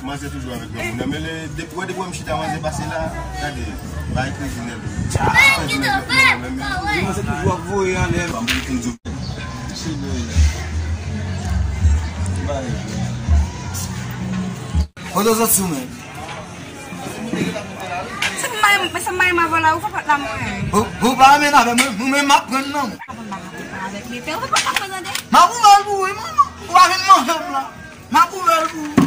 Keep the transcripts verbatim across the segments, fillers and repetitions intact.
Manzè toujou avèk granmoun nan, men lè, depi, wè, depi wè m chita, manzè pase la, gade, bay krizi nèt. Manzè toujou ap voye anlè. Kote w soti ou menm? Se pou mari, se mari m avè w la, ou fè pòt la mwen. Ou, ou pa renmen avè mwen, mwen menm m ap pran nan. Apa m pa ka pran avèk li, pè, ou fè pòt la mwen tande. M ap ouvè l pou ou, wi, manman. Ou pa vin manje m la. M ap ouvè l pou ou.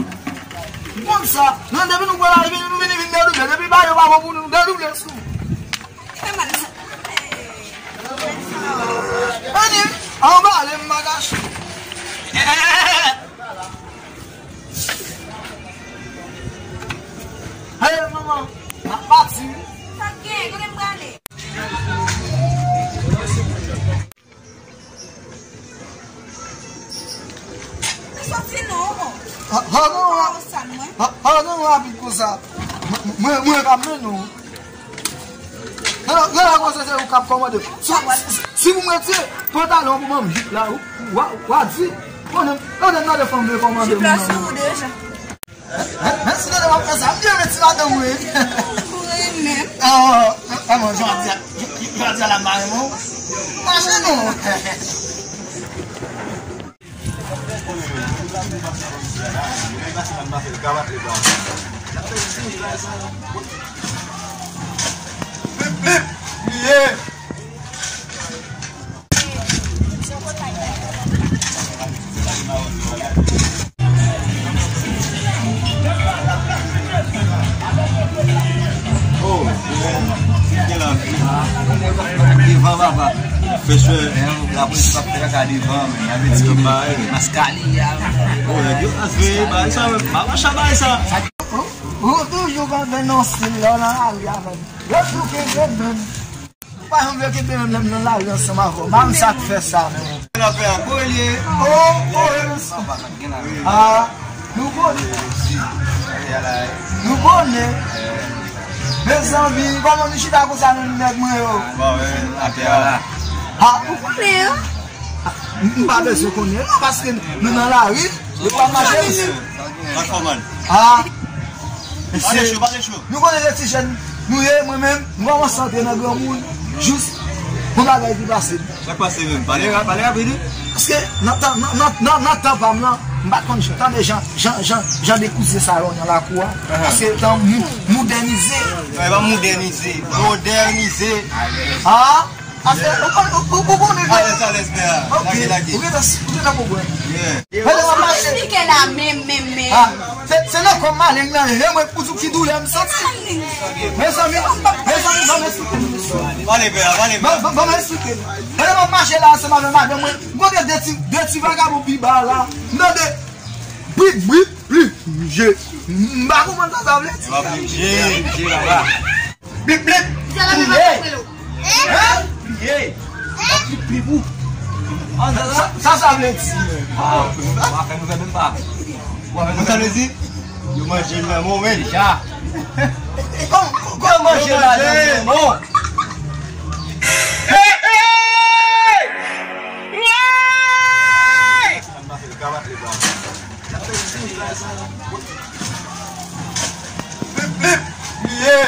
Konn sa, non, depi nou pran lari, vini, nou vini vin dedouble. Depi bagay yo pa bon pou nou, nou dedouble sou. Li fè mal sa. Ann, anbale m bagaj. Hey, manman, m ap pati. Sa k gen? Kote m prale? Mwen soti non. Ha, ha, non, ha. Sa mwen. Ha, ha, non, rapid konsa. Mwen, mwen, mwen ka mennen w. Nan, nan, nan, konsa se ou k ap kòmande. Si, si, si pou mwen retire pantalon pou manm jip la, ou, w a, w a di, konnen, konnen nan de fanm vle kòmande. Jip la sou ou deja. Men, men, men, si tande w ap fè sa, m byen ret ti madanm wi. Ou renmen m? Ah, ah, ah, jodi a, jodi a la m pa renmen w. Mache non. Blip, blip, blip. Oh, gen la. Devan papa. Fè chè. Lapolis pa fè kaka devan, men. Avèti ki maskali a. Oh, nèg yo pa veye bay sa, men. Pa mache bay sa. Ou toujou konn denonse lè w nan lari avè m. Yo tou kenbe menm. Ou pa janm vle kenbe menm lè m nan lari ansanm avè w. M pa konn sa k fè sa, men. Lapè a, kote l ye? Oh, oh, ah, nou konnen. Nou konnen. Mezanmi, kòman nou chita konsa menm nèg mwen yo? Bon, men, atè a. Ah, ou konnen, an? M, m pa bezwen konnen, non, paske nou nan lari, yo pa mache. Ah, mesye, nou konnen se ti jèn nou ye, mwen menm, nou kòmanse antre nan granmoun, jis yon bagay ki pase. Sa k pase menm? Pale ra-, pale rapid, wi. Paske nan tan, nan, nan, nan, nan tan pa m lan, m pa t konn tande jan, jan, jan, jan de koze sa yo nan lakou a. Paske tan mou-, modènize. Non, e pa modènize, modènize. Ah, Afè, ou konn, ou, ou, ou konnen ke... Alèz, alèz, pè a. Ok. Lage, lage. Ou gentan, ou gentan konprann. Yeah. Mwen te w ap mache. Esplike la, men, men, men. Ah, se, se nan kò m maleng nan ye, mwen, pou di w ki doulè m santi. Mezanmi, mezanmi, ban m esplike nou istwa. Pale, pè a, pale, pè a. Ban, ban, ban m esplike nou. Mwen te w ap mache la ansanm avè madanm mwen, m kontre de ti, de ti vagabon pi ba la. M tande bip, bip, bip, je. M pa konprann sa sa vle di. Bip, bip, je, je, papa. Bip, bip. Touye. Hein? Touye. Bip, bip, bip. Sa, sa, sa vle di. Ah, w ap fè nouvèl menm pa. W ap fè nouvèl. Sa vle di? Yo manje l nan men w menm. Deja. Kòman, kòman yo manje l nan men w? Hey, hey! Woy! Bip, bip! Ye!